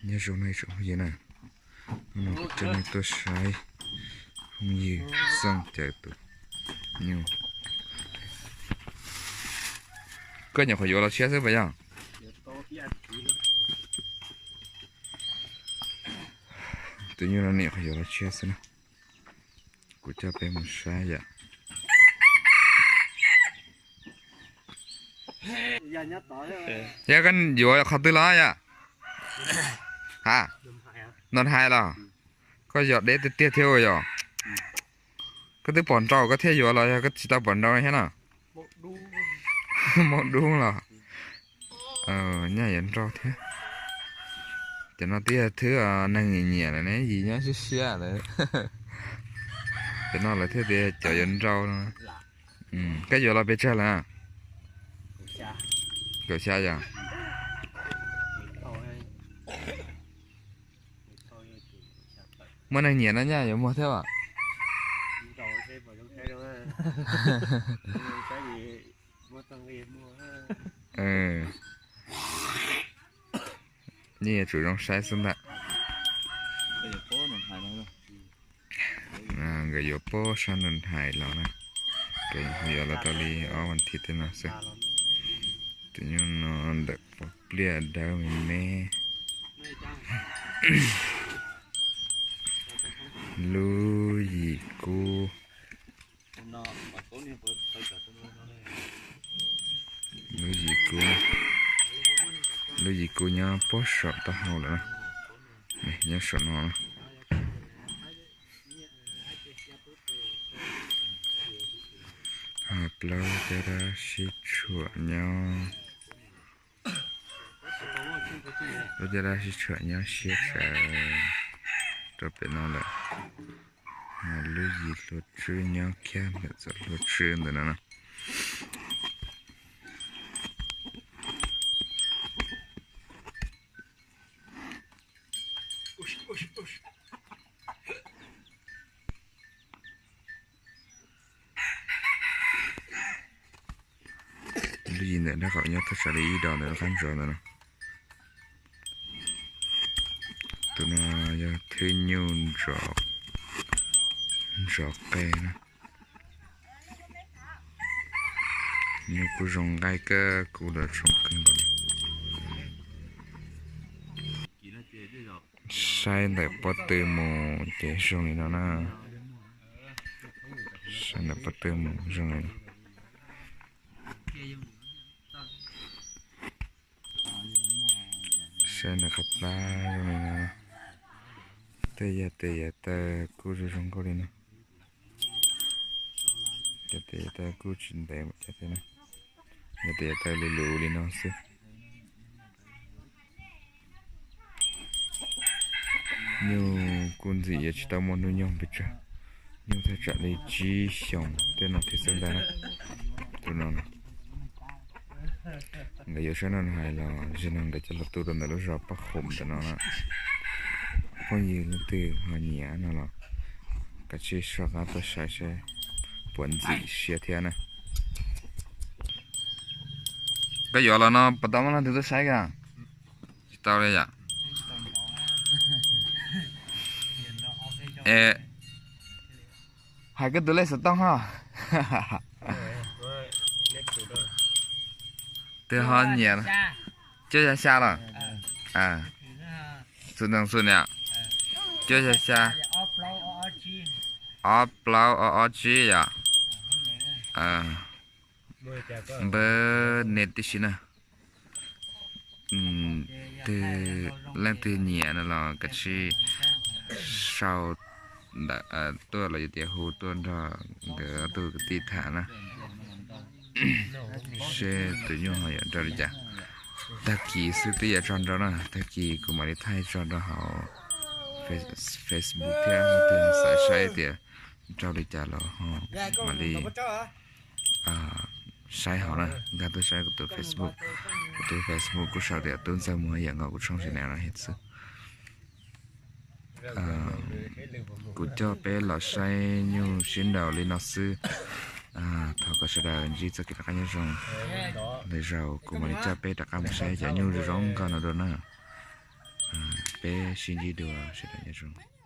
Nyob zoo nej tsoom phooj ywg na, hnub no kuv coj nej tuaj saib phooj ywg Xeej cawm tus nyuj. Koj nyuam qhuav yuav los tshiab xwb puas yog? Tus nyuj no nyuam qhuav yuav los tshiab xwb na. Kuv coj peb mus saib yom. Yog koj yuav qhov twg los yom? Ha, noj hais los? Koj yog deb tiag tiag thiab ua yog. Koj twb pom nrau koj thiaj yuav los yog koj tsis tau pom nrau thiab no? Maub dub los. Nyaj yuav nrau thiab. Cov no twb yog thwb neeg nyiam nyiam lawm ne, yim nyob siab siab lawm. Cov no lawv thiaj tias cov yuav nrau no. Koj yuav los pes tsawg lawm? Kaum xya yog. Muaj neeg nyiam no nyaj yuav muag thiab as? Yeej yuav tsum zoo saib xwb ntag. Nkawd yuav pob sab nrau hais los na. Nkawd yuav los tau li ob vas thiv tej no xwb. Tus nyuj no ntawm pov pliaj dawb me me. Lub yim kub. Lub yim kub, lub yim kub nyob pob saum taub hau lawm na. Nyob saum no na. Ho plaub caj dab sib tshuam nyob, plaub caj dab sib tshuam nyob siab tshaj rau pem no lawm. Ho lub yim hlua tswb nyob kiag ntawm txoj hlua tswb ntawm no na. Lub yim ntawm nraub qaum nyob thaj tsam li ib dos ntawm lub qab ntsuas ntawm no. Tus no yog thwb nyuj ntsos qe na. Nyuj kuj zoo nqaij kawg, kub los zoo kawg nkaus li. Saib ntawm pob tw mus ces zoo li no na. Saib ntawm pob tw mus zoo li no. Saib ntawm qhov plab zoo li no. Tej yam tes yam taw kuj zoo zoo nkauj li no. Cov tes yam taw kuj tsis ntev mus cov thiab na. Yog tes yam taw luv luv li no xwb. Nyuj kuj ntxim yuav tsis tau muaj hnub nyoog pes tsawg, nyuj thaj tsam li tsib xyoos tej no thiab xwb ntag na. Tus no nkawd yuav saib noj hais los zaum no nkawd coj los tu rau ntawm lub zos Paj Qhum ntawm no na. Phooj ywg leej twg ho nyiam no los kav tsij soj qab tuaj saib saib puas ntxim siab thiab na. Koj yuav los no puas tau muaj leej twg tuaj saib koj? Tsis tau li yom. Hais koj tus lej xov tooj ho. Twg ho nyiam? Cuaj xya xya los? Xu ntoo xu niam. Cuaj xya xya. Ob plaub ob ob tsib yom. Npawb nej tib si na. Twg leej twg nyiam no los kav tsij sau ntawm tuaj los yog tias hu tuaj nrog nkawd ob tug kwv tij tham na. Seb tus nyuj ho yuav nrau li cas. Tag kis xwb twb yuav tso nrau na, tag kis kuv mam li thaij tso rau hauv Facebook thiab, leej twg xav saib tias nrau li cas los ho mam li saib hauv na, nkag tuaj saib kuv tus Facebook. Kuv tus Facebook kuj sau tias Tub Ntxawg Muas Yam nkaus kuv tshooj sim neej no xwb. Kuv coj peb los saib nyuj sib nraus li no xwb. Thov kom sawv daws ntsib txoj kev rov qab nyob zoo. Lwm zaus kuv mam li coj peb rov qab mus saib cov nyuj zoo zoo nkauj no dua na. Peb sib ntsib dua, sawv daws nyob zoo.